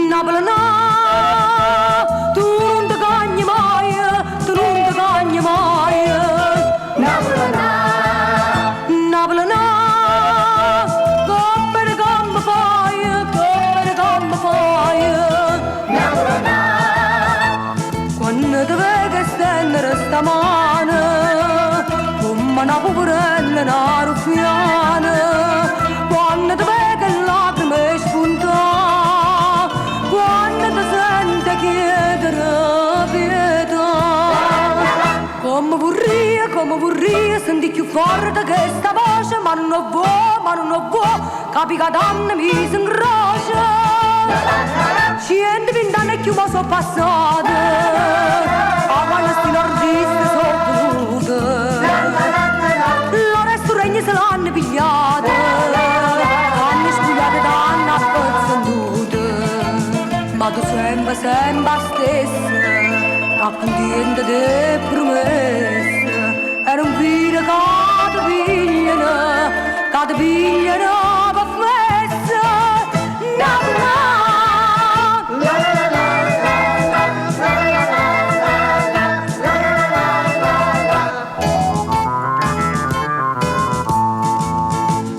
Napoli no, tu nun te cagne maje, tu nun te cagne maje. Napoli no, Napoli no, come come faje, come come faje. Napoli no, quando te vedo stendere sta mano, come una poverella, una ruffiana, quando te vedo lacrime spuntà, quando ti sento chiedere pietà. Come vorrei sentire più forte questa voce, ma non vuoi, ma non vuoi, capi che danno mi si incrocia. 120 anni più ma sono passate, a quando sti nordisti sono venuti. Loro sto regno se l'hanno pigliato, hanno spogliato danno appezzolute. Ma tu sempre, sempre la stessa, t'accontenti delle promesse. Era un figlio che ti pigliano, che ti pigliano per festa. No, no.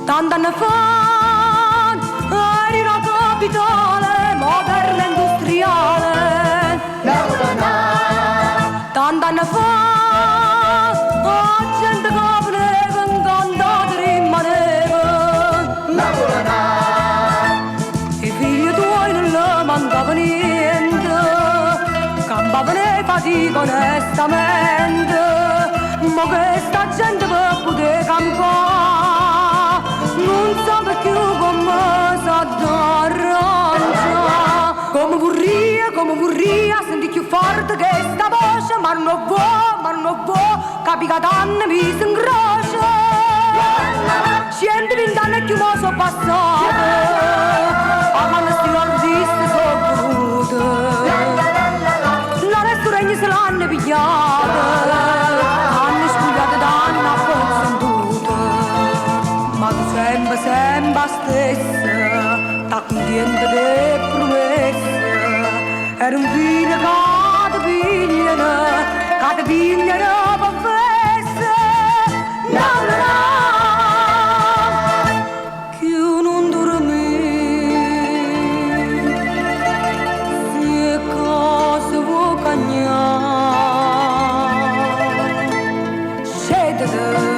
Tant'anni fa eri una capitale moderna e industriale. Tant'anni fa la gente che voleva incantata rimaneva. I figli tuoi non le mancava niente, campavano e fatica onestamente, ma questa gente per poter campare non sa più come s'arrangia. Come vorrei sentire più forte questa voce, ma non vuoi, ma non vuoi, capi che danno mi si incrocia. 120 anni più ma sono passate, a quando sti nordisti sono venuti. La resto regno se l'hanno pigliata, hanno spogliato danno appezzolute. Ma tu sempre, sempre la stessa, t'accontenti delle promesse. Era un figlio che ti pigliano, che ti pigliano per festa. No, no, no, che non dormi, se cosa vuoi cagnare. Scendete.